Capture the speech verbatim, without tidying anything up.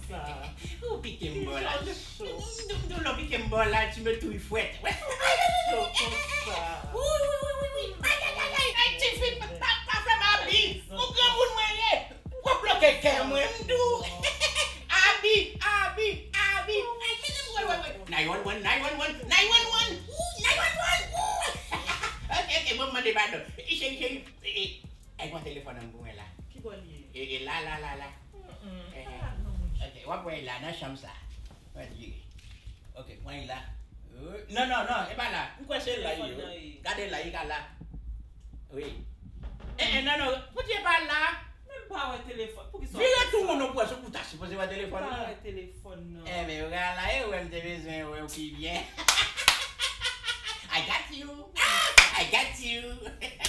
Ou pike m bò la. Doudou, pikim bò la, ti me touy fwèt. Wi, wi, wi, wi, wi. Ay, ay, ay, ay, ay, ti fi, pa, pa fè m abi. Ou granmoun mwen ye. Ou bloke kè mwen, m di w. Abi, abi, abi. Ay, mete m wè, wè, wè. Nine one one, nine one one, nine one one. Ooh, nine one one. Ooh. Ok, ok, bon, m mande padon. Cheri, cheri, e, e, e, pran telefòn nan pou mwen la. Ki bò l ye? E, e, la, la, la, la. Mm-mm. Eh, pa la non, monchè. Ok, w ap wè la nan chanm sa. Mwen di. Ok, pran la. Euh, non, non, non, e pa la. M kwè se la yo. Gade la, i ka la. Wi. Eh, eh, non, non, poutye pa la. Men m pa wè telefòn. Poukisa w fè sa? Vire tou moun ou pran sou pou ta sipoze wè telefòn nan. M pa wè telefòn nan. Eh, men, w ka la, e wè m te bezwen wè w pi byen. I got you. I got you.